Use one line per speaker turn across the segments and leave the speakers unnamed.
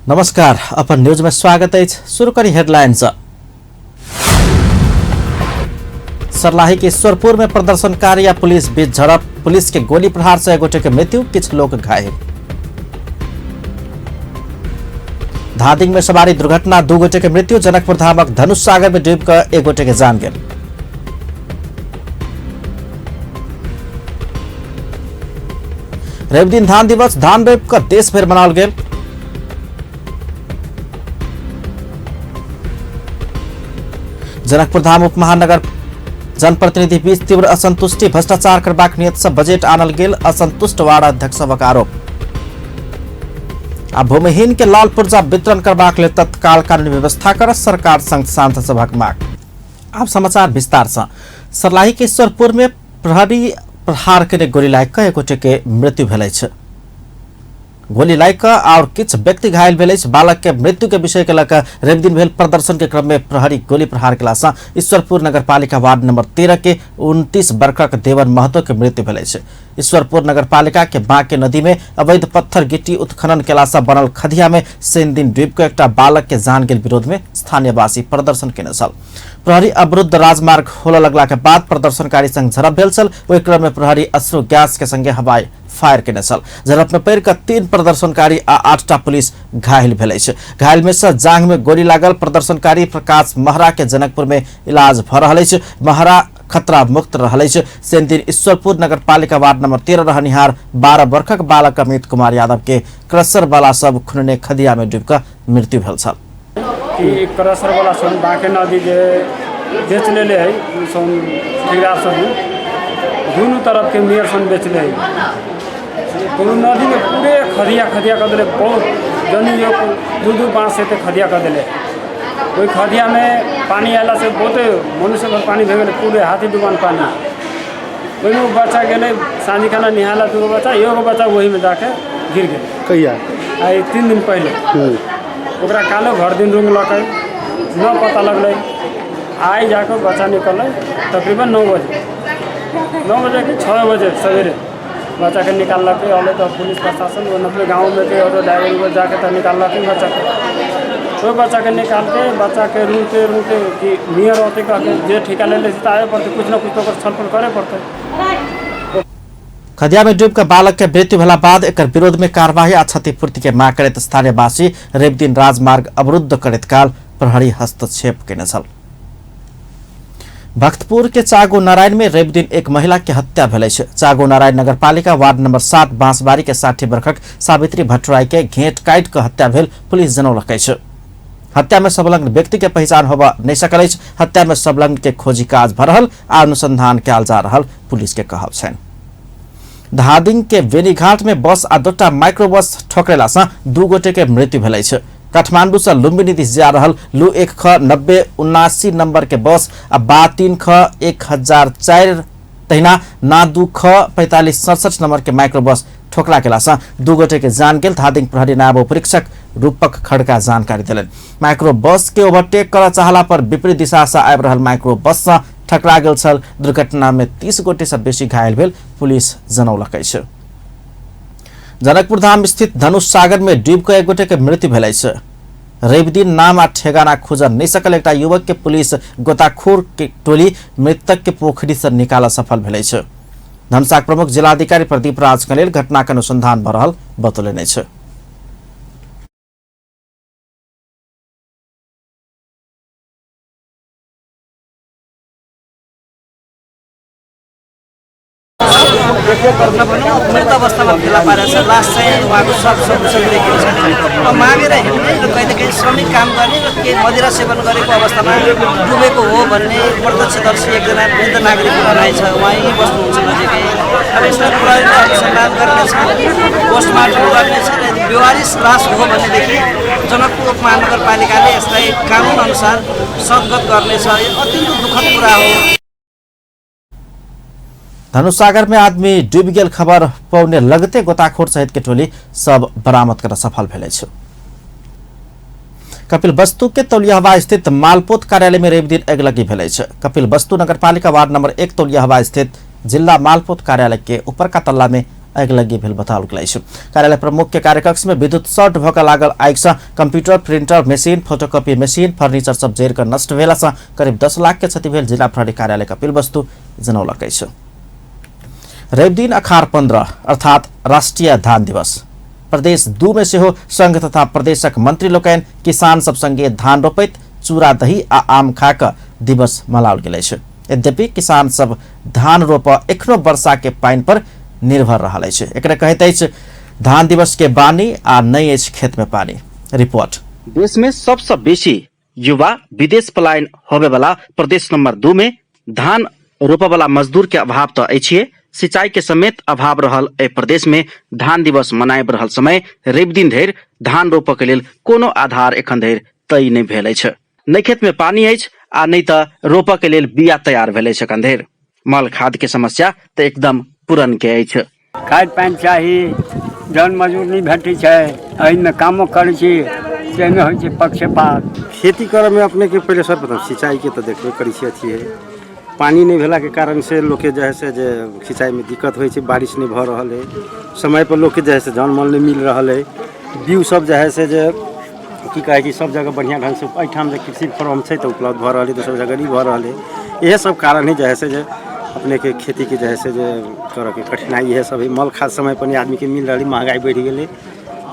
नमस्कार, अपन न्यूज में स्वागत है। शुरू करी हेडलाइंस। सर्लाही के ईश्वरपुर में प्रदर्शनकारी या पुलिस बीच झड़प, पुलिस के गोली प्रहार से एक गोटे के मृत्यु, किछु लोग घायल। धादिंग में सवारी दुर्घटना, 2 गोटे के मृत्यु। जनकपुर धामक धनुष सागर में डूब कर एक गोटे के जान गेल। रवि दिन धान दिवस, धान रोपि कऽ देश भरि मनाओल गेल। जनकपुर धाम उप महानगर जनप्रतिनिधि बीच तीव्र असंतुष्टि, भ्रष्टाचार करबाक नियत से बजट आनल गेल, असंतुष्ट वार्ड अध्यक्ष सभक आरोप। आ भूमिहीन के लाल पुर्जा वितरण करबाक लेल तत्काल कानूनी व्यवस्था कर सरकार संग सांसद सभक मांग। आब समाचार विस्तार से। सर्लाही के ईश्वरपुर में प्रहरी प्रहार के गोली लागि कऽ एक गोटे के मृत्यु भेल अछि। गोली लागि कऽ और किछु व्यक्ति घायल भेल अछि। बालक के मृत्यु के विषय के लऽ कऽ रवि दिन भेल प्रदर्शन के क्रम में प्रहरी गोली प्रहार केला सँ ईश्वरपुर नगरपालिका वार्ड नंबर 13 के 29 वर्षक देवन महतो के मृत्यु भेल अछि। ईश्वरपुर नगरपालिका के बांके नदी में अवैध पत्थर गिट्टी उत्खनन केला सँ बनल खदिया में शनि दिन डूबि कऽ एकटा बालक के जान गेल विरोध में स्थानीयवासी प्रदर्शन केने छल। प्रहरी अवरुद्ध राजमार्ग खोलऽ लगला के बाद प्रदर्शनकारी संग झड़प भेल छल। ओहि क्रम में प्रहरी अश्रु गैस के संगे हवाई फायर केने छल। झड़प में पड़ि कऽ 3 प्रदर्शनकारी आ 8टा पुलिस घायल भेल अछि। घायल में से जांघ में गोली लागल प्रदर्शनकारी प्रकाश महरा के जनकपुर में इलाज भऽ रहल अछि। महरा खतरा मुक्त रहल अछि। शनि दिन ईश्वरपुर नगरपालिका वार्ड नंबर 13 रहनिहार 12 वर्षक बालक अमित कुमार यादव के क्रसर वाला सब खुनने खदिया में डूबि कऽ मृत्यु भेल छल।
ई क्रसर वाला सब बांके नदी जे बेच लेले है, सब ठेकेदार सब दुनू तरफ के मेयर सन बेचले है। कोनो नदी में पूरे खदिया खदिया कर दिले, बहुत जनी दू बाँस से खदिया कर दिले। ओहि खदिया में पानी आयला से बहुते मनुष्य भर पानी भे गेलै, पूरे हाथी डुबान पानी। ओहिमे बच्चा गेलै साँझी खाना निहाला, 2 बच्चा, एगो बच्चा ओहीमे जाके गिर गेलै।
कहिया?
आइ 3 दिन पहिले। ओकरा कालो भर दिन रुंगलकै, न पता लगलै। आइ जाके बच्चा निकललै तकरीबन 9 बजे, 9 बजे कि 6 बजे सवेरे बच्चाके निकाललकै। अयलै तऽ पुलिस प्रशासन अपने गाँवमे के ऑटो ड्राइवर जाके तऽ निकाललकै बच्चाके। ओहि बच्चाके निकालके बच्चाके रुकते रुकते कि नियर होतै कहके जे ठेका ले लै छै तऽ आबे पड़तै, कुछ ने कुछ तऽ ओकर छलफल करे पड़तै।
खदिया में डूबि कऽ बालक के मृत्यु भेला बाद एकर विरोध में कार्यवाही आ क्षतिपूर्ति के मांग करैत स्थानीयवासी रवि दिन राजमार्ग अवरुद्ध करैत काल प्रहरी हस्तक्षेप केने छल। भक्तपुर के चागो नारायण में रवि दिन एक महिला के हत्या भेल अछि। चागो नारायण नगरपालिका वार्ड नंबर 7 बांसबाड़ी के 60 वर्षक सावित्री भट्टराई के घेंट काटि कऽ हत्या भेल पुलिस जनौलक अछि। हत्या में संलग्न व्यक्ति के पहचान होबऽ नहि सकल अछि। हत्या में संलग्न के खोजी काज भऽ रहल आ अनुसंधान कयल जा रहल पुलिस के कहब छनि। धादिंग के बेनीघाट में बस आ 2टा माइक्रो बस ठोकरेला सँ 2 गोटे के मृत्यु भेल अछि। काठमांडू से लुम्बिनी दिस जा रहल लू 1 ख 90 79 नंबर के बस आ बा 3 ख 1004 तहिना ना 2 ख 45 67 नंबर के माइक्रो बस ठोकरा केला सँ 2 गोटे के जान गेल। धादिंग प्रहरी नायब उपरीक्षक रूपक खड़का जानकारी देलनि। माइक्रो बस के ओवरटेक करऽ चाहला पर विपरीत दिशा से आबि रहल माइक्रो बस सँ ठकरा गेल छल। दुर्घटना में 30 गोटे से बेसी घायल भेल पुलिस जनौलक अछि। जनकपुर धाम स्थित धनुष सागर में डूबि कऽ एक गोटे के मृत्यु भेल अछि। रवि दिन नाम आ ठेगाना खोजऽ नहि सकल एकटा युवक के पुलिस गोताखोर के टोली मृतक के पोखरि से निकालऽ सफल भेल अछि। धनुषाक प्रमुख जिलाधिकारी प्रदीप राज कलेल घटना के अनुसंधान भऽ रहल बतौलनि अछि।
मृत अवस्थामा फेला पारेको छ। लास चाहिँ उहाँको सब देखिएको छ। अब मागेर हिँड्ने र कहीँ न कहीँ श्रमिक काम गर्ने र केही मदिरा सेवन गरेको अवस्थामा डुबेको हो भन्ने प्रत्यक्षदर्शी एकजना वृद्ध नागरिकको भनाइ छ। उहाँ यहीँ बस्नुहुन्छ नजिकै। अब यसलाई प्रहरीले अनुसन्धान गर्नेछ, पोस्टमार्टम गर्नेछ र यदि बेवारिस लास हो भनेदेखि जनकपुर उपमहानगरपालिकाले यसलाई कानुन अनुसार सद्गत गर्नेछ। यो अत्यन्त दुःखद कुरा हो।
धनुषसागर में आदमी डूबि गेल खबर पौने लगते गोताखोर सहित के टोली सब बरामद कर सफल भेल अछि। कपिल वस्तु के तौलियाहवा स्थित मालपोत कार्यालय में रवि दिन अगिलगी भेल अछि। कपिल वस्तु नगरपालिका वार्ड नंबर 1 तौलियाहवा स्थित जिला मालपोत कार्यालय के ऊपरका तल्ला में आगिलगी भेल बताओल गेल अछि। कार्यालय प्रमुख के कार्यकक्ष में विद्युत शॉर्ट भऽ कऽ लागल आगि सँ computer, printer machine, photocopy machine, furniture सब जरि कऽ नष्ट भेला सँ करीब 10 लाख के क्षति भेल जिला प्रहरी कार्यालय कपिलवस्तु जनौलक अछि। रवि दिन अखार 15 अर्थात राष्ट्रीय धान दिवस। प्रदेश 2 में सेहो संघ तथा प्रदेशक मंत्री लोकनि किसान सब संगे धान रोपैत चूड़ा दही आ आम खा कऽ दिवस मनाओल गेल अछि। यद्यपि किसान सब धान रोप एखनो वर्षा के पानि पर निर्भर रहल अछि। एकरा कहैत अछि धान दिवस के बानी आ नहि अछि खेत में पानी। रिपोर्ट। देश में सबसँ बेसी युवा विदेश पलायन होबेवाला प्रदेश नंबर 2 में धान रोपऽवला मजदूर के अभाव तऽ अछिए, सिंचाई के समेत अभाव रहल एहि प्रदेश में धान दिवस मनाबि रहल समय रवि दिन धरि धान रोपऽ के लेल कोनो आधार एखन धरि तय नहि भेल अछि। नहि खेत में पानी अछि आ नहि तऽ रोपऽ के लेल बिया तैयार भेल अछि एखन धरि। मल खाद के समस्या तऽ एकदम पुरन के अछि।
खाद पानि चाही, जन मजदूर नहि भेटै छै, एहिमे कामो करै छी ताहिमे होइ छै पक्षपात।
खेती करऽमे अपनेके पहिले सर्वप्रथम सिंचाइके तऽ देखबे करै छियै, अथी हइ पानि नहि भेलाके कारणसँ लोकके जे हइ से जे सिंचाइमे दिक्कत होइ छै। बारिश नहि भऽ रहल हइ समयपर, लोकके जे हइ से जन मल नहि मिल रहल हइ। बीउ सब जे हइ से जे की कहै छै सब जगह बढ़िआँ ढङ्गसँ एहिठाम जे कृषि फॉर्म छै तऽ उपलब्ध भऽ रहल हइ, दोसर जगह नहि भऽ रहल हइ। इएह सब कारण हइ जे हइ से जे अपनेके खेतीके जे हइ से जे करऽके कठिनाइ इएह सब हइ। मल खाद समयपर नहि आदमीके मिल रहल हइ, महगाइ बढ़ि गेलै,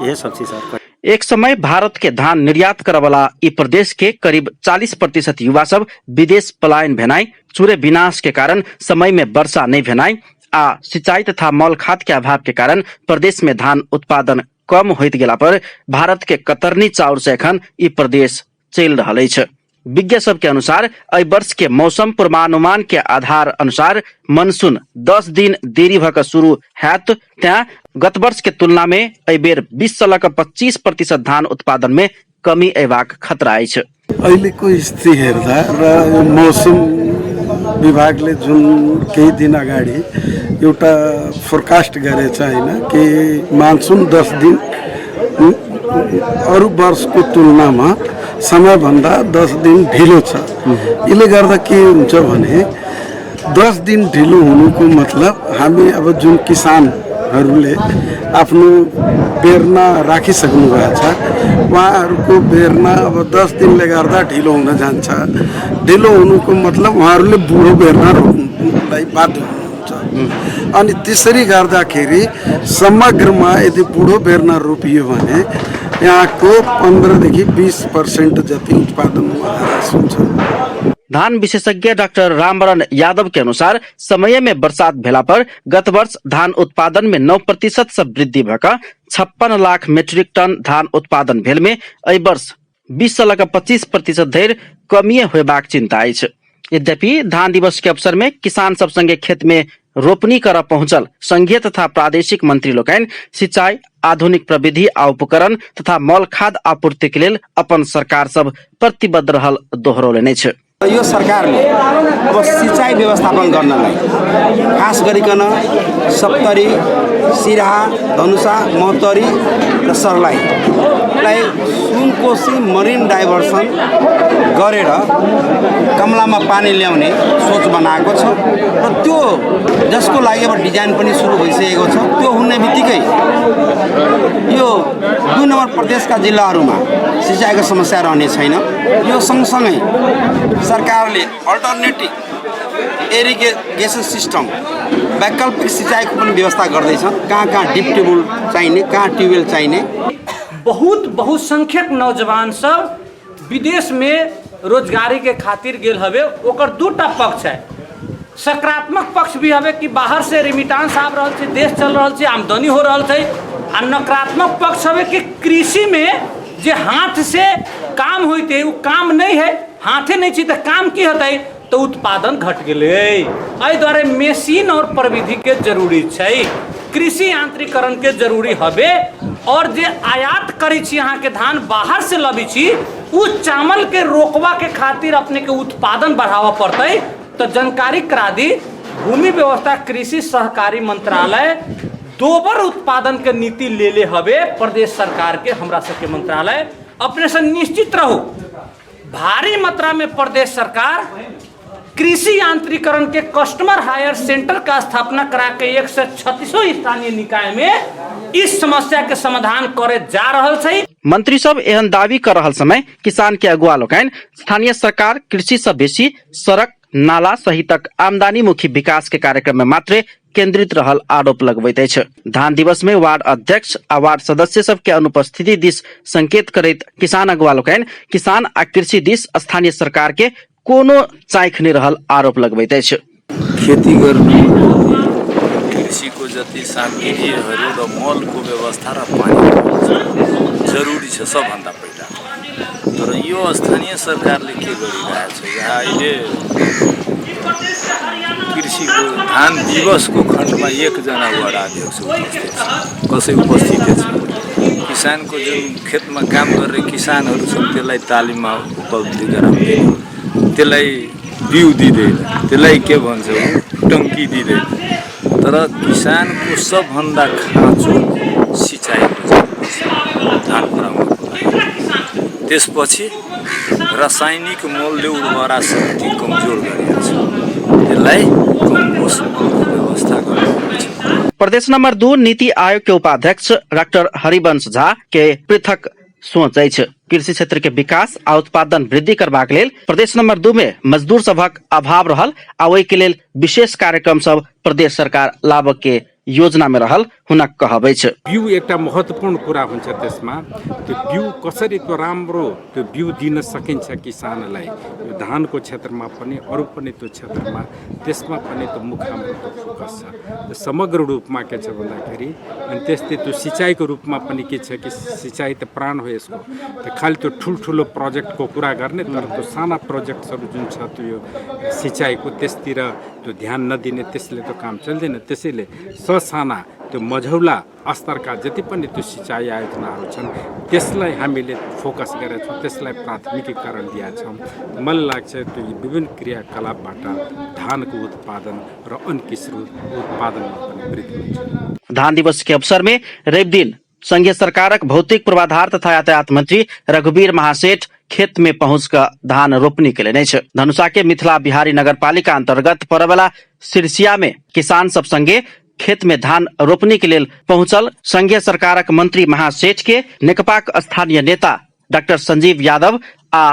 इएह सब चीज सब।
एक समय भारत के धान निर्यात करऽवला ई प्रदेश के करीब 40% युवा सब विदेश पलायन भेनाइ, चूरे विनाश के कारण समय में वर्षा नहि भेनाइ आ सिंचाई तथा मल खाद के अभाव के कारण प्रदेश में धान उत्पादन कम होइत गेला पर भारत के कतरनी चाउर से एखन ई प्रदेश चलि रहल अछि। विज्ञ सब के अनुसार एहि वर्ष के मौसम पूर्वानुमान के आधार अनुसार मनसून 10 दिन देरी भऽ कऽ शुरू हैत, तैं गत वर्ष के तुलना में एहि बेर 20 सँ लऽ कऽ 25% धान उत्पादन में कमी अयबाक खतरा अछि।
अहिलेको स्थिति हेर्दा र यो मौसम विभागले जुन केही दिन अगाडि एउटा फोरकास्ट गरेछ होइन कि मानसुन 10 दिन अरू वर्षको तुलनामा समयभन्दा 10 दिन ढिलो छ। यसले गर्दा के हुन्छ भने 10 दिन ढिलो हुनुको मतलब हामी अब जुन किसानहरूले आफ्नो बेर्ना राखिसक्नु भएको छ उहाँहरूको बेर्ना अब 10 दिनले गर्दा ढिलो हुन जान्छ। ढिलो हुनुको मतलब उहाँहरूले बुढो बेर्ना रोप्नुलाई बाध्य हुनुहुन्छ। अनि त्यसरी गर्दाखेरि समग्रमा यदि बुढो बेर्ना रोपियो भने यहाँको 15 देखि 20% जति उत्पादनमा ह्रास हुन्छ।
धान विशेषज्ञ डॉक्टर रामवरण यादव के अनुसार समय में बरसात भेला पर गत वर्ष धान उत्पादन में 9% से वृद्धि भऽ कऽ 56 लाख मेट्रिक टन धान उत्पादन भेल में एहि वर्ष 20 सँ लऽ कऽ 25% धरि कमिए होयबाक चिंता अछि। यद्यपि धान दिवस के अवसर में किसान सब संगे खेत में रोपनी करऽ पहुंचल संघीय तथा प्रादेशिक मंत्री लोकनि सिंचाई, आधुनिक प्रविधि आ उपकरण तथा मल खाद आपूर्ति के लेल अपन सरकार सब प्रतिबद्ध रहल दोहरौलनि अछि।
यो सरकारले अब सिँचाइ व्यवस्थापन गर्नलाई खास गरिकन सप्तरी, सिराहा, धनुषा, महोत्तरी र सर्लाहीलाई सुनकोशी मरिन डाइभर्सन गरेर कमलामा पानी ल्याउने सोच बनाएको छ र त्यो जसको लागि अब डिजाइन पनि सुरु भइसकेको छ। त्यो हुने बित्तिकै यो 2 नम्बर प्रदेशका जिल्लाहरूमा सिँचाइको समस्या रहने छैन। यो सँगसँगै सरकारले अल्टरनेटिभ इरिगेसन सिस्टम, वैकल्पिक सिँचाइको पनि व्यवस्था गर्दैछ। कहाँ कहाँ डिप ट्युबवेल चाहिने, कहाँ ट्युबवेल चाहिने।
बहुत बहुसंख्यक नौजवान सब विदेश में रोजगारी के खातिर गेल हवे। ओकर दूटा पक्ष है, सकारात्मक पक्ष भी हवे कि बाहर से रिमिटांस आबि रहल छै, देश चल रहल छै, आमदनी हो रहल छै, आ नकारात्मक पक्ष हवे कि कृषि में जे हाथ से काम होते उ काम नहीं है, हाथे नहीं छै तऽ काम की होतै, तऽ उत्पादन घट गेलै। एहि दुआरे मशीन और प्रविधि के जरूरी छै, कृषि यांत्रिकरण के जरूरी हवे। और जे आयात करै छी अहाँके धान बाहर से लबै छी, उ चावल के रोकवा के खातिर अपने के उत्पादन बढ़ावा पड़तै। तऽ जानकारी करा दी, भूमि व्यवस्था कृषि सहकारी मंत्रालय दोबर उत्पादन के नीति लेले हवे प्रदेश सरकार के। हमरा सबके मंत्रालय अपने से निश्चित रहू, भारी मात्रा में प्रदेश सरकार कृषि यांत्रिकरण के कस्टमर हायर सेंटर का स्थापना करा के 136 स्थानीय निकाय में इस समस्या के समाधान करे जा रहल छै।
मंत्री सब एहन दावी कर रहल समय किसान के अगुआ लोकनि स्थानीय सरकार कृषि से बेसी सड़क नाला सहितक आमदनी मुखी विकास के कार्यक्रम में मात्रे केंद्रित रहल आरोप लगबैत अछि। धान दिवस में वार्ड अध्यक्ष आ वार्ड सदस्य सबके अनुपस्थिति दिस संकेत करैत किसान अगुआ लोकनि किसान आ कृषि दिस स्थानीय सरकार के कोनो चाँखि नहि रहल आरोप लगबैत अछि।
खेती गर्नु कृषिको जति सामग्रीहरू र मलको व्यवस्था र पानी जरुरी छ सबभन्दा पहिला। तर यो स्थानीय सरकारले के गरिरहेछ, यहाँ अहिले कृषिको धान दिवसको खण्डमा एकजना वडा अध्यक्ष उपस्थित छ, कसै उपस्थित छैन। किसानको जुन खेतमा काम गर्ने किसानहरू छन् त्यसलाई तालिममा उपलब्धि गराउँदैन, त्यसलाई बिउ दिँदैन, त्यसलाई के भन्छ टङ्की दिँदैन। तर किसानको सबभन्दा खाँचो सिँचाइको धान पुऱ्याउनको लागि, त्यसपछि रासायनिक मलले उर्वरा शक्ति कमजोर गरिएको छ, त्यसलाई कम्पोस्ट मलको व्यवस्था गर्नुपर्छ।
प्रदेश नंबर 2 नीति आयोग के उपाध्यक्ष डॉक्टर हरिवंश झा के पृथक सोच अछि। कृषि क्षेत्र के विकास आ उत्पादन वृद्धि करबाक लेल प्रदेश नंबर 2 में मजदूर सभक अभाव रहल आ ओहि के लेल विशेष कार्यक्रम सब प्रदेश सरकार लाबऽ के योजना में रहल हुनक कहब अछि।
बिउ एकटा महत्त्वपूर्ण कुरा हुन्छ, त्यसमा त्यो बिउ कसरी त्यो राम्रो त्यो बिउ दिन सकिन्छ किसानलाई, यो धानको क्षेत्रमा पनि अरू पनि त्यो क्षेत्रमा त्यसमा पनि त्यो मुख्य हाम्रो त्यो फोकस छ। त्यो समग्र रूपमा के छ भन्दाखेरि अनि त्यस्तै त्यो सिँचाइको रूपमा पनि के छ कि सिँचाइ त प्राण हो यसको, त्यो खालि त्यो ठुल्ठुलो प्रोजेक्टको कुरा गर्ने तर त्यो साना प्रोजेक्ट्सहरू जुन छ त्यो यो सिँचाइको त्यसतिर त्यो ध्यान नदिने, त्यसले त्यो काम चल्दैन। त्यसैले ससाना त्यो मझौला स्तरका जति पनि त्यो सिँचाइ आयोजनाहरू छन् त्यसलाई हामीले फोकस गरेका छौँ, त्यसलाई प्राथमिकीकरण दिएका छौँ। मलाई लाग्छ त्यो विभिन्न क्रियाकलापबाट धानको उत्पादन र अन्य किसिमको उत्पादनमा पनि वृद्धि हुन्छ।
धान दिवस के अवसर में रवि दिन संघीय सरकारक भौतिक पूर्वाधार तथा यातायात मंत्री रघुवीर महासेठ खेत में पहुंच कर धान रोपनी के लेने अछि। धनुषा के मिथिला बिहारी नगरपालिका अंतर्गत पड़ेवाला सिरसिया में किसान सब संगे खेत में धान रोपनी के लेल पहुंचल संघीय सरकारक मंत्री महासेठ के नेकपाक स्थानीय नेता डॉक्टर संजीव यादव आ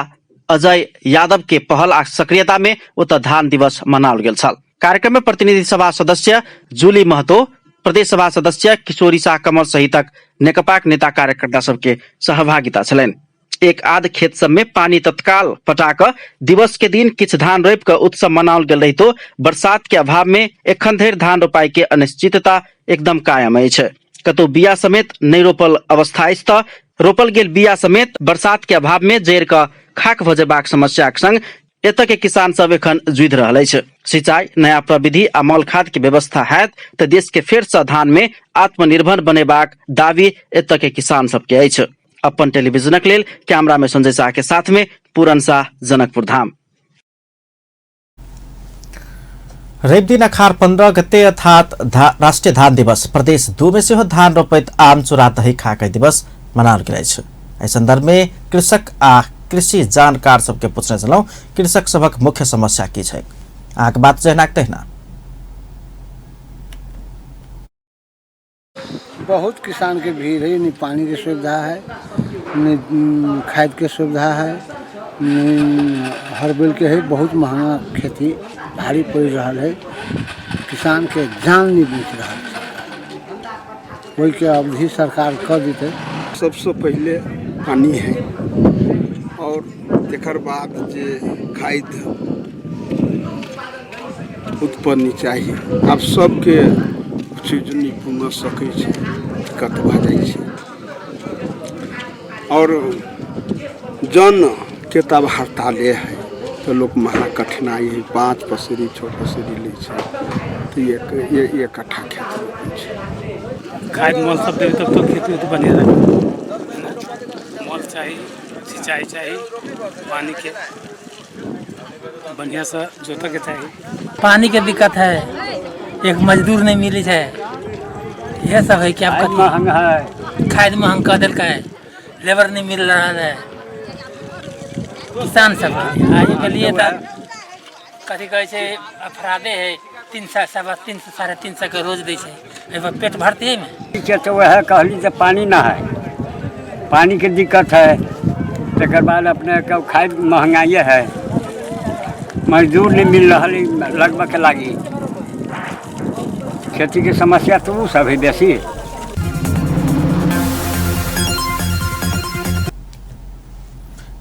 अजय यादव के पहल आ सक्रियता में ओतऽ धान दिवस मनाओल गेल छल। कार्यक्रम में प्रतिनिधि सभा सदस्य जूली महतो, प्रदेश सभा सदस्य किशोरी शाह कमल सहितक नेकपाक नेता कार्यकर्ता सबके सहभागिता छलनि। एक आध खेत सब में पानी तत्काल पटा कऽ दिवस के दिन किछ धान रोपि कऽ उत्सव मनाओल गेल रहितो बरसात के अभाव में एखन धरि धान रोपाई के अनिश्चितता एकदम कायम अछि। कतौ बिया समेत नहि रोपल अवस्था अछि तऽ रोपल गेल बिया समेत बरसात के अभाव में जड़ि कऽ खाक भऽ जेबाक समस्याक संग एतऽ के किसान सब एखन जुझि रहल अछि। सिंचाई, नया प्रविधि आ मल खाद के व्यवस्था हैत तऽ देश के फेर सँ धान में आत्मनिर्भर बनेबाक दावी एतऽ के किसान सबके अछि। अपन टेलीविजनक लेल कैमरा में संजय शाह के साथ में पूरन शाह, जनकपुर धाम। रवि दिन अखार 15 गते अर्थात राष्ट्रीय धान दिवस प्रदेश 2 में सेहो धान रोपैत आम चूड़ा दही खाके दिवस मनाओल गेल अछि। एहि संदर्भ में कृषक आ कृषि जानकार सबके पूछने छलहुँ कृषक सभक मुख्य समस्या की छैक। अहाँके बात जहिना तहिना।
बहुत किसान के भीड़ है, नहीं पानी की सुविधा है, नहीं खाद के सुविधा है, नहीं हर्बल के है। बहुत महंगा खेती भारी पड़ रहा है, किसान के जान नहीं बच रहा है। कोई के अवधि सरकार कर देते।
सबसे पहले पानी है और तेकर बाद जे खाद उत्पन्न चाहिए। आब सबके चीज नहि पुनः सकै छै, दिक्कत भऽ जाइ छै। और जन के तब हड़ताले है तो लोग महा कठिनाई है। 5 पसेरी 6 पसेरी लै छै तऽ एक कट्ठा खेत रोपै छै।
खाद मल सब देबै तब तो खेती उती बढ़िया रहै। मल चाही, सिंचाई चाही, पानी के बढ़िया से जोतऽ के चाही।
पानी के दिक्कत है, एक मजदूर नहीं मिली है, यह सब है कि आपका
महंगा है,
खाद महंग कर दिल है, लेबर नहीं मिल रहा है किसान सब के। आज के लिए तो कथी कहै छै अफरादे है, 300, 325, 350 के रोज दै छै, एहिपर पेट भरतै एहिमे?
ठीक छै, तऽ वएह कहली जे पानि ना है, पानिके दिक्कत है। तकर बाद अपनेके खाद महंगाइए है, मजदूर नहीं मिल रहा है लगभग के लागी। खेती के समस्या तो वो सब है बेसी।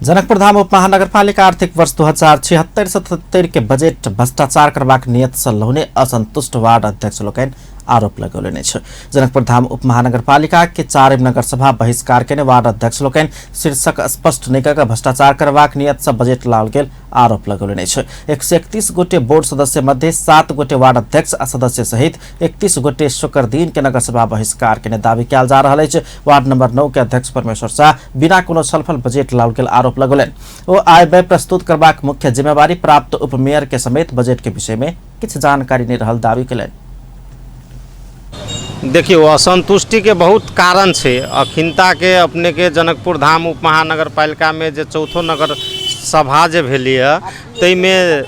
जनकपुर धाम उपमहानगरपालिका आर्थिक वर्ष 2076-77 के बजेट भ्रष्टाचार करबाक नियत से लौने असंतुष्ट वार्ड अध्यक्ष लोकनि आरोप लगौलनि अछि। जनकपुर धाम उपमहानगरपालिका के चारिम नगर सभा बहिष्कार केने वार्ड अध्यक्ष लोकनि शीर्षक स्पष्ट नहि कऽ भ्रष्टाचार करबाक नियत से बजेट लाओल गेल आरोप लगौलनि अछि। 131 गोटे बोर्ड सदस्य मध्ये 7 गोटे वार्ड अध्यक्ष आ सदस्य सहित 31 गोटे शुक्र दिन के नगरसभा बहिष्कार केने दावी कयल जा रहल अछि। वार्ड नंबर 9 के अध्यक्ष परमेश्वर शाह बिना कोनो छलफल बजेट लाओल गेल आरोप लगौलनि। ओ आय व्यय प्रस्तुत करबाक मुख्य जिम्मेवारी प्राप्त उपमेयर के समेत बजेट के विषय में किछु जानकारी नहि रहल दावी केलनि।
देखियौ, असन्तुष्टिके बहुत कारण छै। अखिनताके अपनेके जनकपुर धाम उप महानगरपालिकामे जे चौथो नगर सभा जे भेलै ताहिमे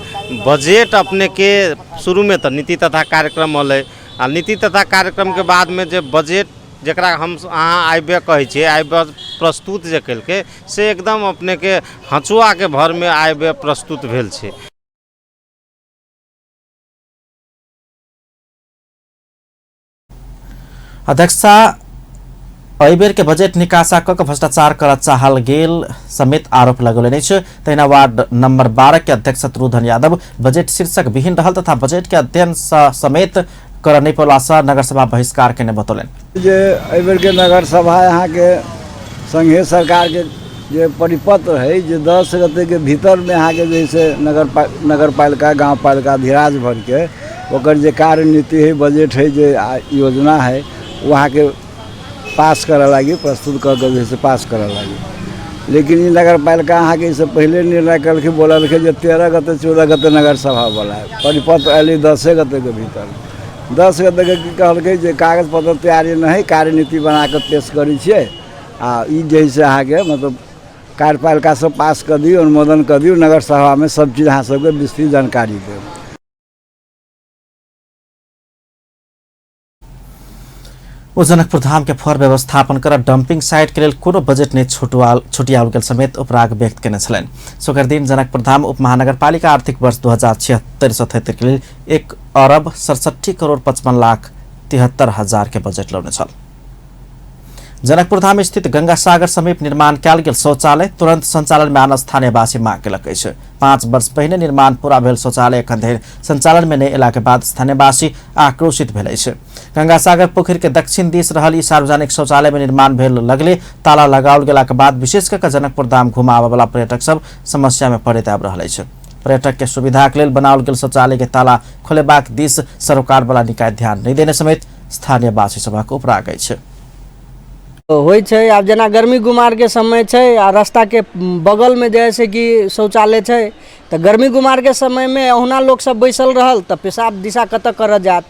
बजेट अपनेके शुरूमे तऽ नीति तथा कार्यक्रम अलै, आ नीति तथा कार्यक्रमके बादमे जे बजेट जकरा हम अहाँ आय व्यय कहै छियै, आय व्यय प्रस्तुत जे केलकै से एकदम अपनेके हँचुआके भरमे आय व्यय प्रस्तुत भेल छै।
अध्यक्षा एहि बेर के बजेट निकासा कऽ भ्रष्टाचार करऽ चाहल गेल समेत आरोप लगौलनि अछि। तहिना वार्ड नंबर 12 के अध्यक्ष शत्रुघ्न यादव बजेट शीर्षक विहीन रहल तथा बजेट के अध्ययन समेत करऽ नहि पौला से नगरसभा बहिष्कार केने बतौलनि।
जे एहि बेर के नगरसभा यहाँ के संघीय सरकार के जे परिपत्र है जे 10 गते के भीतर में यहाँ के जैसे नगरपालिका गाँवपालिका अधिराज भर के ओकर जे कार्यनीति है, बजट है, जे योजना है वहाँ के पास करऽ लागी, प्रस्तुत कऽ के जैसे पास करऽ लागी। लेकिन ई नगरपालिका अहाँके इससे पहले निर्णय कलखिन, बोललखिन जे 13 गते 14 गते नगरसभा बोलाए, परिपत्र अयली 10 गते के भीतर। 10 गते के की कहलकै जे कागज पत्र तैयारी नहि है, कार्यनीति बना कऽ पेश करै छियै आ ई जे है से अहाँके मतलब कार्यपालिका सब पास कऽ दियौ, अनुमोदन कऽ दियौ, नगरसभामे सब चीज अहाँ सबके विस्तृत जानकारी देब।
ओ जनकपुर धाम के फोहोर व्यवस्थापन कर डंपिंग साइट के लेल कोनो बजेट नहि छुटियाओल गेल समेत उपराग व्यक्त केने छलनि। शुक्र दिन जनकपुर धाम उप महानगरपालिका आर्थिक वर्ष 2076-77 के लेल 1,67,55,73,000 के बजेट लौने छल। जनकपुर धाम स्थित गंगा सागर समीप निर्माण कयल गेल शौचालय तुरंत संचालन में आन स्थानीयवासी मांग केलक अछि। 5 वर्ष पहिने निर्माण पूरा भेल शौचालय एखन धरि संचालन में नहि अयला के बाद स्थानीयवासी आक्रोशित भेल अछि। गंगा सागर पोखरि के दक्षिण दिस रहल ई सार्वजनिक शौचालय में निर्माण भेल लगले ताला लगाओल गेला के बाद विशेष कऽ जनकपुर धाम घुमा आबय वाला पर्यटक सब समस्या में पड़ैत आबि रहल अछि। पर्यटक के सुविधा के लेल बनाओल गेल शौचालय के ताला खोलेबाक दिस सरोकार वाला निकाय ध्यान नहि देने समेत स्थानीयवासी सभक उपराग अछि।
होइ छै आब जेना गर्मी गुमारके समय छै आ रास्ताके बगलमे जे है से कि शौचालय छै, तऽ गर्मी गुमारके समयमे ओहुना लोकसब बैसल रहल तऽ पेशाब दिशा कतऽ करऽ जायत।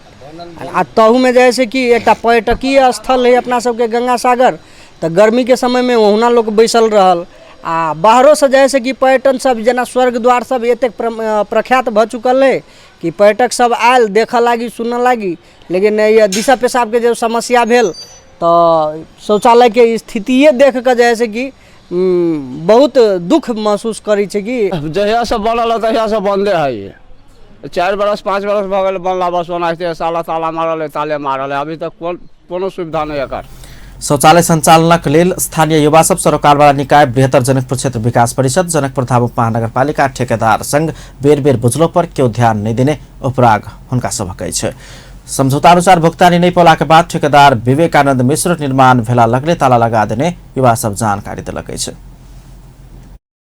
आ ताहूमे जे है से कि एकटा पर्यटकीय स्थल है अपना सबके गंगा सागर, तऽ गर्मीके समयमे ओहुना लोक बैसल रहल आ बाहरोसँ जे है से कि पर्यटन सब जेना स्वर्ग द्वार सब एतेक प्रख्यात भऽ चुकल है कि पर्यटक सब आयल देखऽ लागी सुनऽ लागी, लेकिन दिशा पेशाबके जे समस्या भेल तऽ शौचालयके स्थितिए देख कऽ जे है से कि बहुत दुख महसूस करै छै कि
जहियासँ बनल है तहियासँ बन्दे है। 4 बरस 5 बरस भऽ गेल बनला, बस ओनाहिते साला ताला मारल है, ताले मारल है, अभी तक कोनो सुविधा नहि एकर।
शौचालय संचालनक लेल स्थानीय युवा सब सरोकारवाला निकाय बृहत्तर जनकपुर क्षेत्र विकास परिषद जनकपुर धाम उप महानगरपालिका ठेकेदार संघ बेर बेर बुझलो पर केओ ध्यान नहि देने उपराग हुनका सभक अछि। समझौता अनुसार भुगतानी नहि पौला के बाद ठेकेदार विवेकानंद मिश्र निर्माण भेला लगले ताला लगा देने युवा सब जानकारी देलक अछि।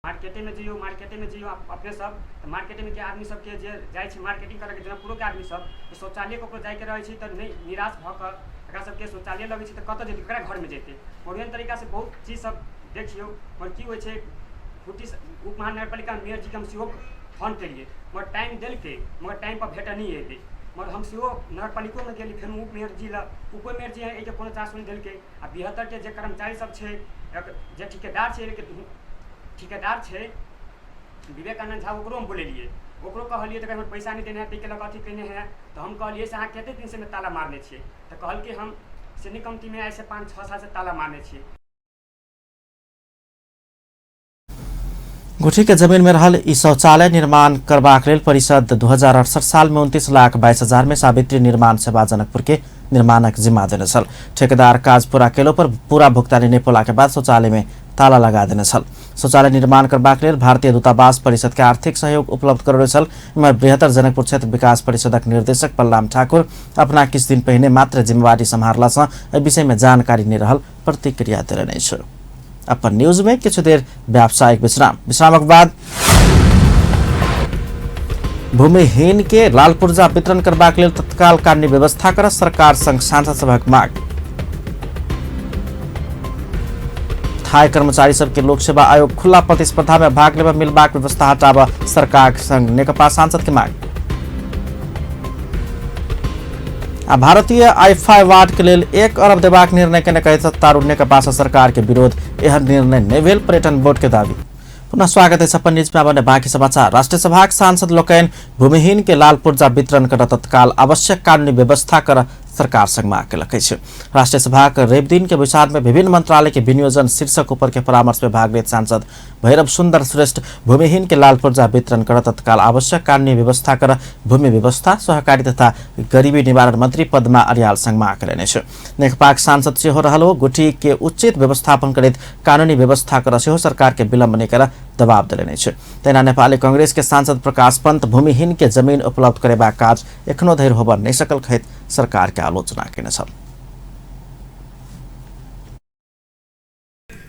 मार्केटे में जइयो, मार्केटे में जइयो अपने सब तऽ मार्केटे में के आदमी सबके जे जाइ छै मार्केटिंग करऽ के जनकपुरो के आदमी सब शौचालय ककरो जाइके रहै छै तऽ नहि निराश भऽ कऽ एकरा सबके शौचालय लगै छै तऽ कतऽ जेतै, ककरा घरमे जेतै। ओहन तरीकासँ बहुत चीज सब देखियौ। मगर की होइ छै खुटी उप महानगरपालिका मेयर जीके हम सेहो फोन केलियै, मगर टाइम देलकै मगर टाइमपर भेटऽ नहि अयलै। मगर हम सेहो नगरपालिकोमे गेली, फेर उप मेयर जी लग, उपो मेयर जी एहिके कोनो चांस नहि देलकै। आ बृहत्तरके जे कर्मचारी सब छै, जे ठिकेदार छै, ठिकेदार छै विवेकानंद झा, ओकरो हम बोलेलियै, ओकरो कहलियै तऽ हमर पैसा नहि देने है, ताहिके लऽ कऽ अथी केने है। तऽ हम कहलियै से अहाँ कतेक दिनसँ एहिमे ताला मारने छियै? तऽ कहलकै हम से नहि कमतीमे आइसँ 5-6 सालसँ ताला मारने छियै।
गुठी के जमीन में रहल ई शौचालय निर्माण करबाक लेल परिषद 2068 साल में 29,22,000 में सावित्री निर्माण सेवा जनकपुर के निर्माणक जिम्मा देने छल। ठेकेदार काज पूरा केलो पर पूरा भुगतानी नहि पौला के बाद शौचालय में ताला लगा देने छल। शौचालय निर्माण करबाक लेल भारतीय दूतावास परिषद के आर्थिक सहयोग उपलब्ध करौने छल। एम्हर बृहत्तर जनकपुर क्षेत्र विकास परिषदक निर्देशक बलराम ठाकुर अपना किछु दिन पहिने मात्र जिम्मेवारी सम्हारला सँ एहि विषय में जानकारी नहि रहल प्रतिक्रिया देलनि अछि। अपन न्यूज में किछु देर व्यावसायिक विश्राम, विश्रामक बाद भूमिहीन के लाल पुर्जा वितरण करबाक लेल तत्काल कानूनी व्यवस्था कर सरकार संग सांसद सभक मांग। थाई कर्मचारी सबके लोक सेवा आयोग खुला प्रतिस्पर्धा में भाग लेबऽ मिलबाक व्यवस्था हटाबऽ सरकार संग नेकपा सांसद के मांग। आ भारतीय आईफा अवार्ड के लेल 1 अरब देबाक निर्णय केने कहैत सत्तारूढ़ नेकपा सँ सरकार के विरोध, एहन निर्णय नहि भेल पर्यटन बोर्ड के दावी। पुनः स्वागत है अपन न्यूज में। आब बाकी समाचार। राष्ट्रीय सभाक सांसद लोकनि भूमिहीन के लाल पुर्जा वितरण कर तत्काल आवश्यक कानूनी व्यवस्था कर सरकार संग मांग केलक अछि। राष्ट्रीय सभाक रवि दिन के बैसार में विभिन्न मंत्रालय के विनियोजन शीर्षक ऊपर के परामर्श में भाग लेत सांसद भैरव सुंदर श्रेष्ठ भूमिहीन के लाल पुर्जा वितरण कर तत्काल आवश्यक कानूनी व्यवस्था कर भूमि व्यवस्था सहकारी तथा गरीबी निवारण मंत्री पद्मा अर्याल संग मांग केलनि अछि। नेकपाक सांसद सेहो रहल ओ गुठी के उचित व्यवस्थापन करैत कानूनी व्यवस्था कर सेहो सरकार के विलम्ब नहि कर दबाव देलनि अछि। तहिना नेपाली कांग्रेस के सांसद प्रकाश पंत भूमिहीन के जमीन उपलब्ध करेबाक काज एखनो धरि होबऽ नहि सकल कहैत सरकार के आलोचना केने छल।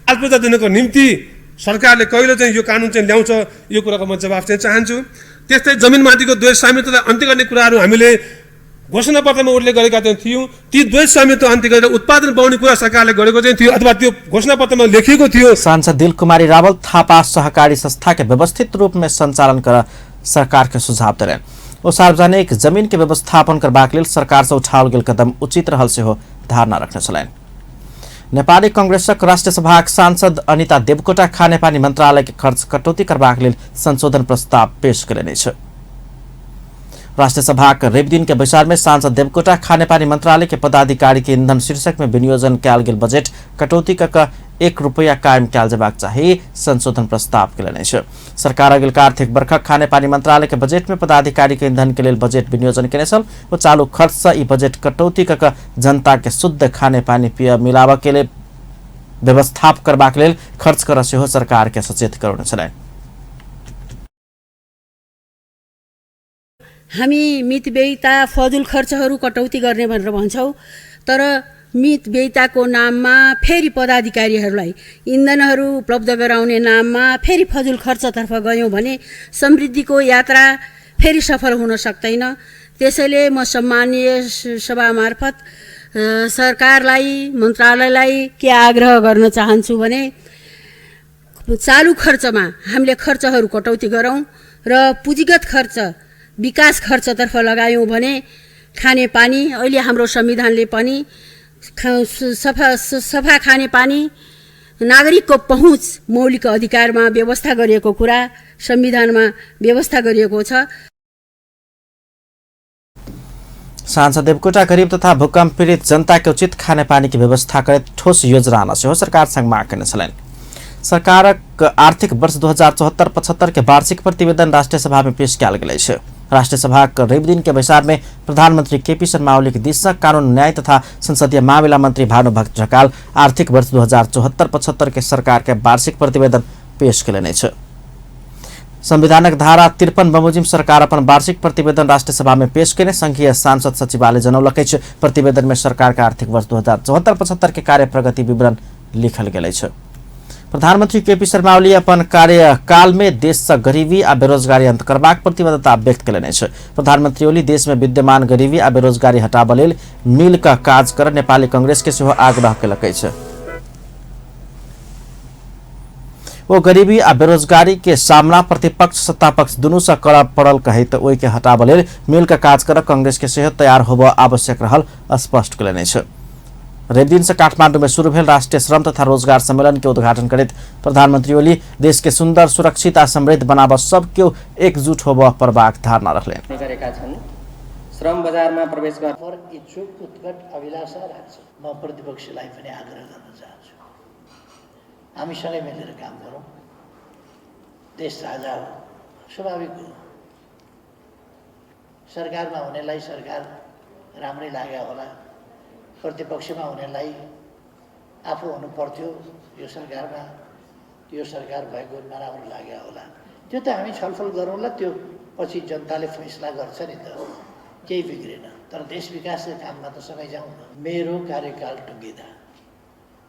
लाल पूर्जा दिनको निम्ति सरकारले कहिले चाहिँ यो कानुन चाहिँ ल्याउँछ, यो कुराको म जवाफ चाहिँ चाहन्छु। त्यस्तै जमिनमाथिको द्वैत स्वामित्वलाई अन्त्य गर्ने कुराहरू हामीले घोषणापत्रमा उल्लेख गरेका चाहिँ थियौँ। ती द्वैत स्वामित्व अन्त्य गरेर उत्पादन बढाउने कुरा सरकारले गरेको चाहिँ थियो अथवा त्यो घोषणापत्रमा लेखिएको थियो।
सांसद दिल कुमारी रावल थापा सहकारी संस्था के व्यवस्थित रूप में संचालन कर सरकार के सुझाव देलनि। ओ सार्वजनिक जमीन के व्यवस्थापन करबाक लेल सरकार से उठाओल गेल कदम उचित रहल सेहो धारणा रखने छलनि। नेपाली कांग्रेसक राष्ट्रिय सभाक सांसद अनिता देवकोटा खानेपानी मंत्रालय के खर्च कटौती करबाक लेल संशोधन प्रस्ताव पेश केलनि अछि। राष्ट्रिय सभाक रवि दिन के बैसार में सांसद देवकोटा खानेपानी मंत्रालय के पदाधिकारी के ईंधन शीर्षक में विनियोजन कयल गेल बजेट कटौती क 1 रुपैया कायम कयल जेबाक चाही संशोधन प्रस्ताव केलनि अछि। सरकार अगिलका आर्थिक वर्षक खानेपानी मंत्रालय के बजेट में पदाधिकारी के ईंधन के लेल बजेट विनियोजन केने छल। ओ चालू खर्च से ई बजेट कटौती क जनता के शुद्ध खानेपानी पिय मिलाबऽ के लेल व्यवस्थापन करबाक लेल खर्च कर सेहो सरकार के सचेत करौने छलनि।
हामी मितव्ययिता फजुल खर्चहरू कटौती गर्ने भनेर भन्छौँ, तर मितव्ययिताको नाममा फेरि पदाधिकारीहरूलाई इन्धनहरू उपलब्ध गराउने नाममा फेरि फजुल खर्चतर्फ गयौँ भने समृद्धिको यात्रा फेरि सफल हुन सक्दैन। त्यसैले म सम्मानीय सभा मार्फत सरकारलाई, मन्त्रालयलाई के आग्रह गर्न चाहन्छु भने चालु खर्चमा हामीले खर्चहरू कटौती गरौँ र पुँजीगत खर्च विकास खर्चतर्फ लगायौँ भने खानेपानी अहिले हाम्रो संविधानले पनि सफा खानेपानी नागरिकको पहुँच मौलिक अधिकारमा व्यवस्था गरिएको कुरा संविधानमा व्यवस्था गरिएको छ।
सांसद देवकोटा गरीब तथा भूकंप पीड़ित जनता के उचित खानेपानी की व्यवस्था करैत ठोस योजना आन सेहो सरकार संग माग केने छलनि। सरकारक आर्थिक वर्ष 2074-75 के वार्षिक प्रतिवेदन राष्ट्रिय सभा में पेश कयल गेल अछि। राष्ट्रिय सभाक रवि दिन के बैसार में प्रधानमंत्री केपी शर्मा ओली के दिस सँ कानून न्याय तथा संसदीय मामिला मंत्री भानुभक्त ढकाल आर्थिक वर्ष 2074-75 के सरकार के वार्षिक प्रतिवेदन पेश केलनि अछि। संविधानक धारा 53 बमोजिम सरकार अपन वार्षिक प्रतिवेदन राष्ट्रिय सभा में पेश केने संघीय सांसद सचिवालय जनौलक अछि। प्रतिवेदन में सरकार के आर्थिक वर्ष 2074-75 के कार्य प्रगति विवरण लिखल गेल अछि। प्रधानमंत्री केपी शर्मा ओली अपन कार्यकाल में देश से गरीबी आ बेरोजगारी अंत करबाक प्रतिबद्धता व्यक्त केलनि अछि। प्रधानमंत्री ओली देश में विद्यमान गरीबी आ बेरोजगारी हटाबऽ लेल मिल कऽ काज कर नेपाली कांग्रेस के सेहो आग्रह केलक अछि। ओ गरीबी आ बेरोजगारी के सामना प्रतिपक्ष सत्तापक्ष दुनू से करऽ पड़ल कहैत ओहि के हटाबऽ लेल मिल कऽ काज कर कांग्रेस के सेहो तैयार होबऽ आवश्यक रहल स्पष्ट केलनि अछि। रविदिन से काठमांडू में शुरू भेल राष्ट्रीय श्रम तथा रोजगार सम्मेलन के उद्घाटन करैत प्रधानमंत्री ओली देश के सुंदर, सुरक्षित आ समृद्ध बनाब सब केओ एकजुट होबऽ पड़बाक धारणा रखलनि।
गरेका छन्। श्रम बजारमा प्रवेश
गर्न इच्छुक उत्कट अभिलाषा राख्छ। म प्रतिपक्षलाई पनि आग्रह गर्न चाहन्छु, हामीसँगै मिलेर काम गरौँ। देश साझा हो, स्वाभाविक हो। सरकारमा हुनेलाई सरकार राम्रै लाग्यो होला, प्रतिपक्षमा हुनेलाई आफू हुनु पर्थ्यो यो सरकारमा, यो सरकार भएको नराम्रो लाग्यो होला। त्यो त हामी छलफल गरौँला, त्यो पछि जनताले फैसला गर्छ नि त, केही बिग्रेन। तर देश विकासको काममा त सँगै जाउँ न। मेरो कार्यकाल टुङ्गिँदा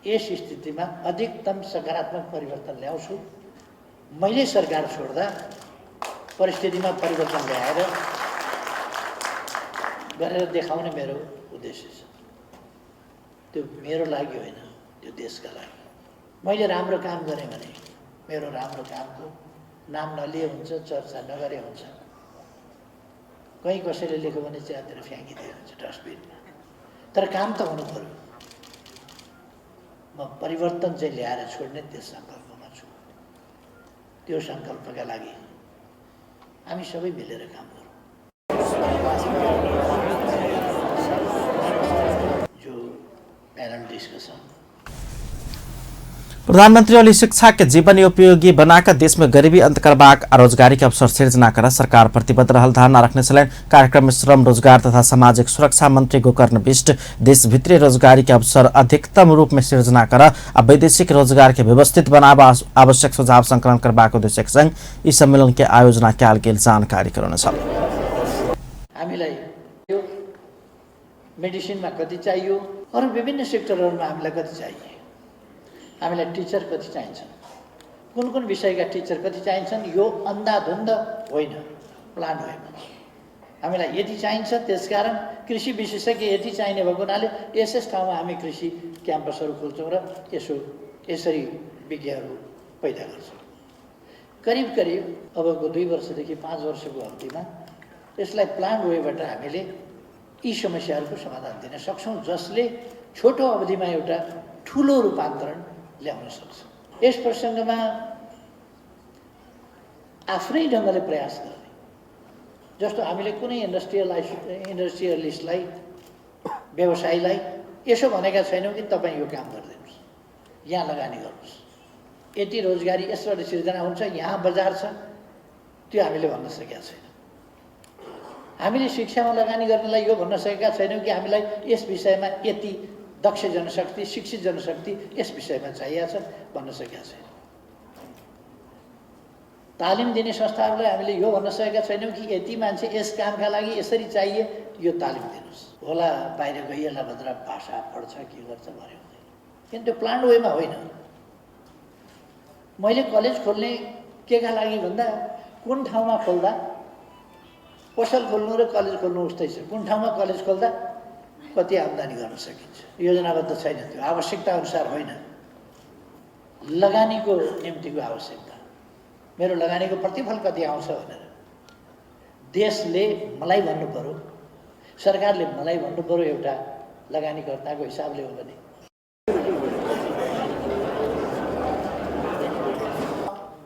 यस स्थितिमा अधिकतम सकारात्मक परिवर्तन ल्याउँछु। मैले सरकार छोड्दा परिस्थितिमा परिवर्तन ल्याएर गरेर देखाउने मेरो उद्देश्य छ। त्यो मेरो लागि होइन, त्यो देशका लागि। मैले राम्रो काम गरेँ भने मेरो राम्रो कामको नाम नलिए हुन्छ, चर्चा नगरे हुन्छ, कहीँ कसैले लेख्यो भने त्यहाँतिर फ्याँकिदियो हुन्छ डस्टबिनमा, तर काम त हुनु पर्यो। म परिवर्तन चाहिँ ल्याएर छोड्ने त्यस सङ्कल्पमा छु। त्यो सङ्कल्पका लागि हामी सबै मिलेर काम गरौँ। जो प्यानल डिस्कसन
प्रधानमंत्री ओली शिक्षा के जीवन उपयोगी बनाकर देश में गरीबी अंत करबाक आ रोजगारी के अवसर सृजना कर सरकार प्रतिबद्ध रहल धारणा रखने छलनि। कार्यक्रम में श्रम रोजगार तथा सामाजिक सुरक्षा मंत्री गोकर्ण विष्ट देश भित्री रोजगारी के अवसर अधिकतम रूप में सृजना कर आ वैदेशिक रोजगार के व्यवस्थित बनाब आवश्यक सुझाव संकलन करबाक उद्देश्यक संग ई सम्मेलन के आयोजना कयल गेल जानकारी करौने छल।
हामीलाई मेडिसिनमा कति चाहियो, अरू विभिन्न सेक्टरहरूमा हामीलाई कति चाहियो, हामीलाई टिचर कति चाहिन्छन्, कुन कुन विषयका टिचर कति चाहिन्छन्, यो अन्धाधुन्ध होइन, प्लान होइन। हामीलाई यति चाहिन्छ, त्यसकारण कृषि विशेषज्ञ यति चाहिने भएको हुनाले यस यस ठाउँमा हामी कृषि क्याम्पसहरू खोल्छौँ र यसो यसरी विज्ञहरू पैदा गर्छौँ। करिब करिब अबको 2 वर्षदेखि 5 वर्षको अवधिमा यसलाई प्लान वेबाट हामीले यी समस्याहरूको समाधान दिन सक्छौँ, जसले छोटो अवधिमा एउटा ठुलो रूपान्तरण ल्याउन सक्छ। यस प्रसङ्गमा आफ्नै ढङ्गले प्रयास गर्ने, जस्तो हामीले कुनै इन्डस्ट्रियलिस्टलाई, व्यवसायीलाई यसो भनेका छैनौँ कि तपाईँ यो काम गरिदिनुहोस्, यहाँ लगानी गर्नुहोस्, यति रोजगारी यसबाट सिर्जना हुन्छ, यहाँ बजार छ, त्यो हामीले भन्न सकेका छैनौँ। हामीले शिक्षामा लगानी गर्नलाई यो भन्न सकेका छैनौँ कि हामीलाई यस विषयमा यति दक्ष जनशक्ति, शिक्षित जनशक्ति यस विषयमा चाहिएको छ भन्न सकेका छैनौँ। तालिम दिने संस्थाहरूलाई हामीले यो भन्न सकेका छैनौँ कि यति मान्छे यस कामका लागि यसरी चाहिए, यो तालिम दिनुहोस्। होला बाहिर गइएला भनेर भाषा पढ्छ के गर्छ भन्यो हुँदैन, किन त्यो प्लान्ड वेमा होइन। मैले कलेज खोल्ने केका लागि भन्दा कुन ठाउँमा खोल्दा पसल खोल्नु र कलेज खोल्नु उस्तै छ, कुन ठाउँमा कलेज खोल्दा कति आम्दानी गर्न सकिन्छ, योजनाबद्ध छैन, त्यो आवश्यकता अनुसार होइन, लगानीको निम्तिको आवश्यकता, मेरो लगानीको प्रतिफल कति आउँछ भनेर देशले मलाई भन्नु पर्यो, सरकारले मलाई भन्नु पर्यो एउटा लगानीकर्ताको हिसाबले हो भने।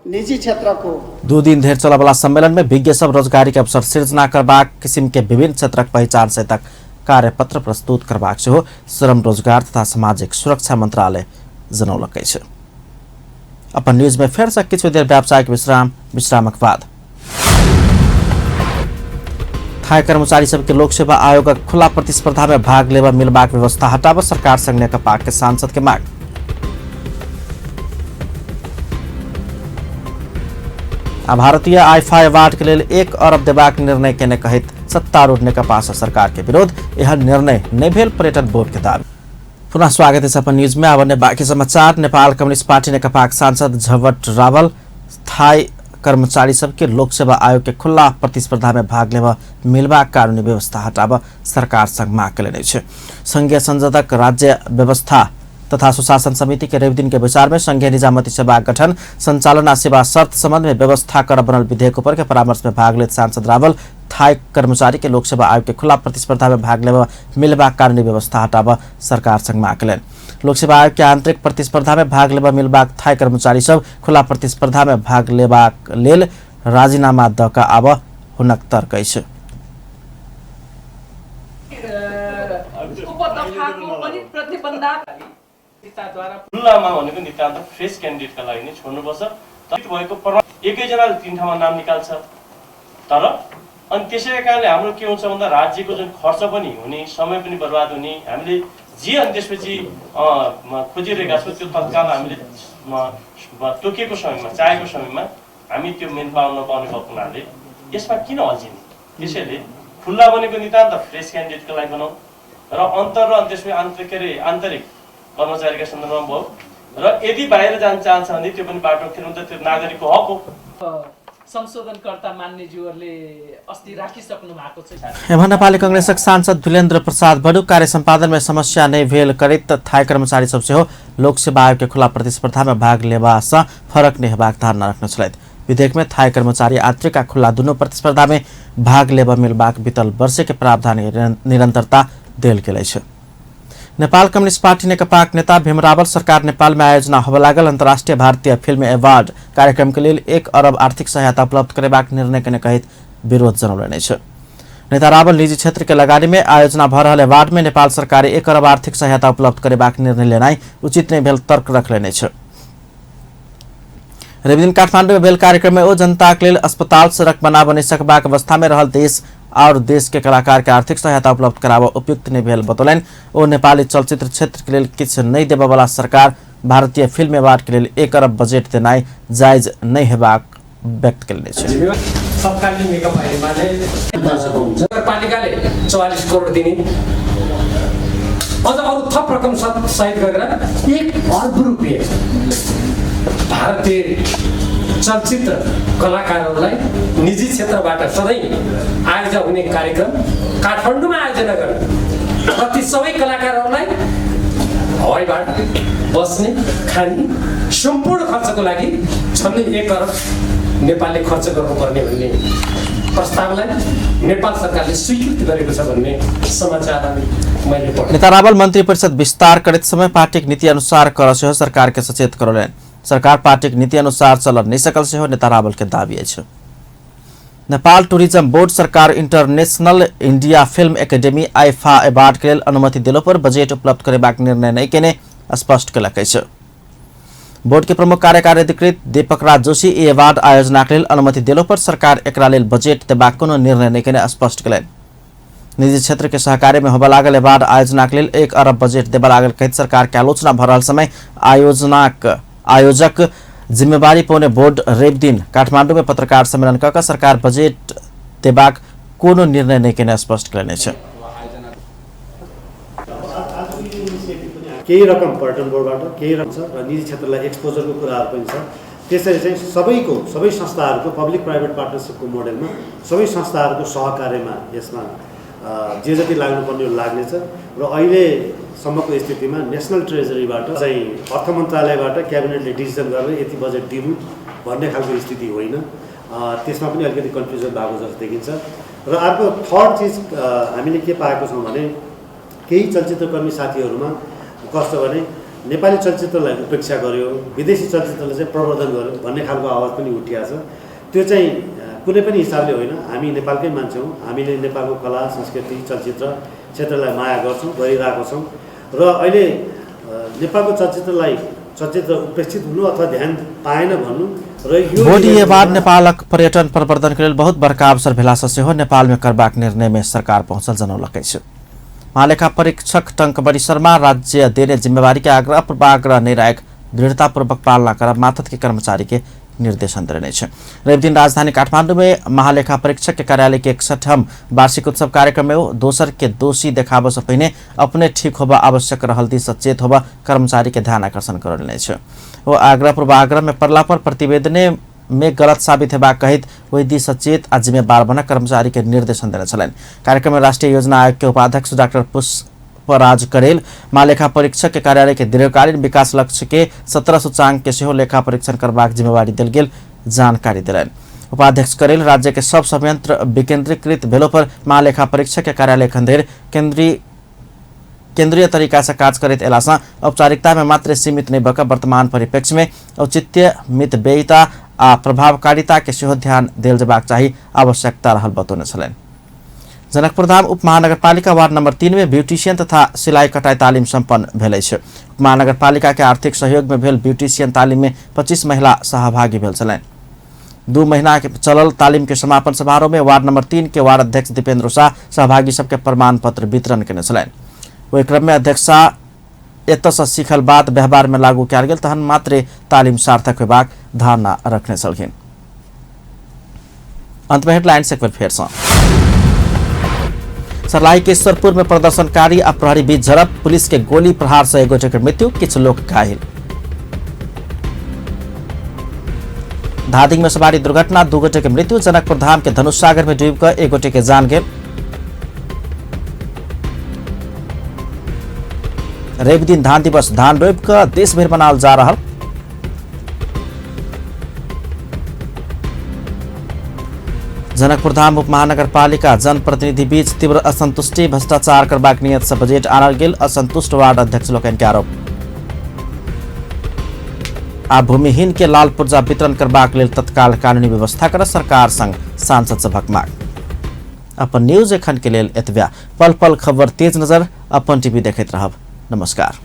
निजी क्षेत्रको
2 दिन धरि चलबला सम्मेलन में विज्ञ सब रोजगारी के अवसर सृजना करबाक किसिम के विभिन्न क्षेत्रक पहिचान सहितक कार्यपत्र प्रस्तुत करबाक सेहो श्रम रोजगार तथा सामाजिक सुरक्षा मंत्रालय जनौलक अछि। अपन न्यूज में फेर से किछु देर व्यावसायिक विश्राम, विश्रामक बाद थाई कर्मचारी सबके लोक सेवा आयोगक खुला प्रतिस्पर्धा में भाग लेबा मिलबाक व्यवस्था हटाब सरकार संग नेकपा के सांसद के मांग। आ भारतीय आईफा अवार्ड के लेल 1 अरब देबाक निर्णय केने कहैत सत्तारूढ़ नेकपा से सरकार के विरोध, एहन निर्णय नहि भेल पर्यटन बोर्ड के दावी। पुनः स्वागत है अपन न्यूज में। अब बाकी समाचार। नेपाल कम्युनिस्ट पार्टी नेकपाक सांसद झवट रावल स्थायी कर्मचारी सबके लोक सेवा आयोग के खुला प्रतिस्पर्धा में भाग लेबा मिलबाक कानूनी व्यवस्था हटाब सरकार संग माग केलनि अछि। संघीय संसदक राज्य व्यवस्था तथा सुशासन समिति के रवि दिन के बैसार में संघीय निजामती सेवा गठन संचालन आ सेवा शर्त संबंध में व्यवस्था कर बनल विधेयक ऊपर के परामर्श में भाग लेत सांसद रावल थाई कर्मचारी के लोकसेवा आयोग के खुला प्रतिस्पर्धा में भाग लेबा मिलबाक कानूनी व्यवस्था हटाबऽ सरकार संग मांग केलनि। लोकसेवा आयोग के आंतरिक प्रतिस्पर्धा में भाग लेबा मिलबाक थाई कर्मचारी सब खुला प्रतिस्पर्धा में भाग लेबाक लेल राजीनामा दऽ कऽ आबऽ हुनक तर्क अछि।
खुल्लामा भनेको नितान्त फ्रेस क्यान्डिडेटका लागि नै छोड्नुपर्छ। भएको एकैजनाले 3 ठाउँमा नाम निकाल्छ, तर अनि त्यसैका कारणले हाम्रो के हुन्छ भन्दा राज्यको जुन खर्च पनि हुने, समय पनि बर्बाद हुने, हामीले जे अनि त्यसपछि खोजिरहेका छौँ त्यो तत्काल हामीले तोकिएको समयमा, चाहेको समयमा हामी त्यो मेन पावर नपाउने भएको हुनाले यसमा किन अल्झिने? त्यसैले खुल्ला बनेको नितान्त फ्रेस क्यान्डिडेटको लागि बनाऊ र अन्तर र अनि त्यसपछि आन्तरिक के अरे आन्तरिक कर्मचारीका सन्दर्भमा भयो र यदि बाहिर जान चाहन्छ भने त्यो पनि बाटो किनभने त त्यो नागरिकको हक हो।
संशोधनकर्ता मान्यज्यूहरूले अस्ति राखिसक्नु भएको छ।
एम्हर नेपाली कांग्रेसक सांसद दुलेन्द्र प्रसाद बडु कार्य सम्पादन में समस्या नहि भेल करैत थाई कर्मचारी सब सेहो लोकसेवा आयोग के खुला प्रतिस्पर्धा में भाग लेबा सँ फरक नहि हेबाक धारणा रखने छलथि। विधेयक में थाई कर्मचारी आंतरिक आ खुला दुनू प्रतिस्पर्धा में भाग लेबा मिलबाक बीतल वर्ष के प्रावधान निरंतरता देल गेल अछि। नेपाल कम्युनिस्ट पार्टी नेकपाक नेता भीम रावल सरकार नेपाल में आयोजना होबय लागल अंतर्राष्ट्रीय भारतीय फिल्म अवार्ड कार्यक्रम के लेल 1 अरब आर्थिक सहायता उपलब्ध करेबाक निर्णय केने कहैत विरोध जनौलनि अछि। नेता रावल निजी क्षेत्र के लगानी में आयोजना भऽ रहल अवार्ड में नेपाल सरकार 1 अरब आर्थिक सहायता उपलब्ध करेबाक निर्णय लेनाइ उचित नहि भेल तर्क रखलनि अछि। रविदिन काठमांडू में भेल कार्यक्रम में ओ जनता के लेल अस्पताल सड़क बना नहि सकबाक अवस्था में रहल देश और देश के कलाकार के आर्थिक सहायता उपलब्ध कराबऽ उपयुक्त नहि भेल बतौलनि। ओ नेपाली चलचित्र क्षेत्र के लेल किछु नहि देबऽवला सरकार भारतीय फिल्म अवार्ड के लेल 1 अरब बजेट देनाइ जायज नहि हेबाक व्यक्त केलनि अछि।
नगरपालिकाले 44 करोड दिने, अझ अरू थप रकम सहित गरेर 1 अर्ब रुपियाँ भारतीय चलचित्र कलाकारहरूलाई निजी क्षेत्रबाट सधैँ आयोजना हुने कार्यक्रम काठमाडौँमा आयोजना गर्ने र ती सबै कलाकारहरूलाई हवाई भाडा, बस्ने, खाने सम्पूर्ण खर्चको लागि झन्डै 1 अरब नेपालले खर्च गर्नुपर्ने भन्ने प्रस्तावलाई नेपाल सरकारले स्वीकृत गरेको छ भन्ने समाचार मैले पढेँ।
नेता रावल मन्त्री परिषद विस्तार करैत समय पार्टीक नीति अनुसार कर सेहो सरकार के सचेत करौलनि। सरकार पार्टीक नीति अनुसार चल नहि सकल सेहो नेता रावल के दावी अछि। नेपाल टूरिज्म बोर्ड सरकार international India film academy IIFA award के लेल अनुमति देलो पर बजेट उपलब्ध करेबाक निर्णय नहि केने स्पष्ट केलक अछि। बोर्ड के प्रमुख कार्यकारी अधिकृत दीपक राज जोशी ई अवार्ड आयोजना के लेल अनुमति देलो पर सरकार एकरा लेल बजेट देबाक कोनो निर्णय नहि केने स्पष्ट केलनि। निजी क्षेत्र के सहकार्य में होबय लागल अवार्ड आयोजना के लेल 1 अरब बजेट देबय लागल कहैत सरकार के आलोचना भऽ रहल समय आयोजनाक आयोजक जिम्मेवारी पौने बोर्ड रवि दिन काठमांडू में पत्रकार सम्मेलन कऽ सरकार बजेट देबाक कोनो निर्णय नहि केने स्पष्ट केलनि अछि।
केही रकम पर्यटन बोर्डबाट, केही रकम छ र निजी क्षेत्रलाई एक्सपोजरको कुराहरू पनि छ। त्यसरी चाहिँ सबैको सबै संस्थाहरूको पब्लिक प्राइभेट पार्टनरसिपको मोडेलमा सबै संस्थाहरूको सहकार्यमा यसमा जे जति लाग्नुपर्ने लाग्नेछ र अहिलेसम्मको स्थितिमा नेसनल ट्रेजरीबाट चाहिँ अर्थ मन्त्रालयबाट क्याबिनेटले डिसिजन गरेर यति बजेट दिनु भन्ने खालको स्थिति होइन। त्यसमा पनि अलिकति कन्फ्युजन भएको जस्तो देखिन्छ। र अर्को थर्ड चिज हामीले के पाएको छौँ भने केही चलचित्रकर्मी साथीहरूमा कस्तो भने नेपाली चलचित्रलाई उपेक्षा गर्यो, विदेशी चलचित्रलाई चाहिँ प्रवर्धन गर्यो भन्ने खालको आवाज पनि उठिएको छ। त्यो चाहिँ कुनै पनि हिसाबले होइन। हामी नेपालकै मान्छे हौँ, हामीले नेपालको कला संस्कृति चलचित्र क्षेत्रलाई माया गर्छौँ, गरिरहेको छौँ र अहिले नेपालको चलचित्रलाई चलचित्र उपेक्षित हुनु अथवा ध्यान पाएन भन्नु र यो
बोर्ड ई अवार्ड नेपालक पर्यटन प्रवर्धन के लेल बहुत बड़का अवसर भेलासँ सेहो नेपालमे करबाक निर्णयमे सरकार पहुँचल जनौलक अछि। महालेखा परीक्षक टंकबरी शर्मा राज्य देने जिम्मेवारी के आग्रह पूर्वाग्रह नहि राखि दृढ़तापूर्वक पालना करब माथत के कर्मचारी के निर्देशन देने अछि। रविदिन राजधानी काठमांडू में महालेखा परीक्षक के कार्यालय के 61ठम वार्षिक उत्सव कार्यक्रम में दोसर के दोषी देखाबऽ से पहिने अपने ठीक होबा आवश्यक रहल दी सचेत होबा कर्मचारी के ध्यान आकर्षण करौलनि अछि। ओ आग्रह पूर्वाग्रह में पड़ला पर प्रतिवेदने में गलत साबित हेबाक कहैत ओहि दी सचेत आ जिम्मेवार बना कर्मचारी के निर्देशन देने छलनि। कार्यक्रम में राष्ट्रीय योजना आयोग के उपाध्यक्ष डॉक्टर पुष्पराज करेल महालेखा परीक्षक के कार्यालय के दीर्घकालीन विकास लक्ष्य के 17 सूचांक के सेहो लेखा परीक्षण करबाक जिम्मेवारी देल गेल जानकारी देलनि। उपाध्यक्ष करेल राज्य के सब संयंत्र विकेंद्रीकृत भेलो पर महालेखा परीक्षक के कार्यालय खंडेर केंद्रीय तरीका से काज करैत एला सँ औपचारिकता में मात्र सीमित नहि भऽ कऽ वर्तमान परिप्रेक्ष्य में औचित्य, मितव्ययिता आ प्रभावकारिता के सेहो ध्यान देल जेबाक चाही आवश्यकता रहल बतौने छलनि। जनकपुरधाम उप महानगरपालिका वार्ड नंबर 3 में ब्यूटिशियन तथा सिलाई कटाई तालिम सम्पन्न भेल अछि। उप महानगरपालिका के आर्थिक सहयोग में भेल ब्यूटिशियन तालिम में 25 महिला सहभागी भेल छलनि। 2 महीना के चलल तालिम के समापन समारोह में वार्ड नंबर 3 के वार्ड अध्यक्ष दीपेंद्र शाह सहभागी सबके प्रमाण पत्र वितरण केने छलनि। ओहि क्रम में अध्यक्ष शाह एतय सीखल बात व्यवहार में लागू कयल गेल तहन मात्रे तालिम सार्थक होयबाक धारणा रखने छलखिन। अंत में हेडलाइंस एक बेर फेर सँ। सर्लाही के ईश्वरपुर में प्रदर्शनकारी आ प्रहरी बीच झड़प, पुलिस के गोली प्रहार से एक गोटे के मृत्यु, किछु लोग घायल। धादिंग में सवारी दुर्घटना, 2 गोटे के मृत्यु। जनकपुर धाम के धनुष सागर में डूबि कऽ एक गोटे के जान गेल। रवि दिन धान दिवस, धान रोपि कऽ देश भरि मनाओल जा रहल। जनकपुरधाम उप महानगरपालिका जनप्रतिनिधि बीच तीव्र असंतुष्टि, भ्रष्टाचार करबाक नियत से बजट आनल गेल, असंतुष्ट वार्ड अध्यक्ष लोकनि के आरोप। आ भूमिहीन के लाल पुर्जा वितरण करबाक लेल तत्काल कानूनी व्यवस्था कर सरकार संग सांसद सभक मांग। अपन न्यूज एखन के लेल एतबे। पल पल खबर तेज नजर अपन टीवी देखैत रहब। नमस्कार।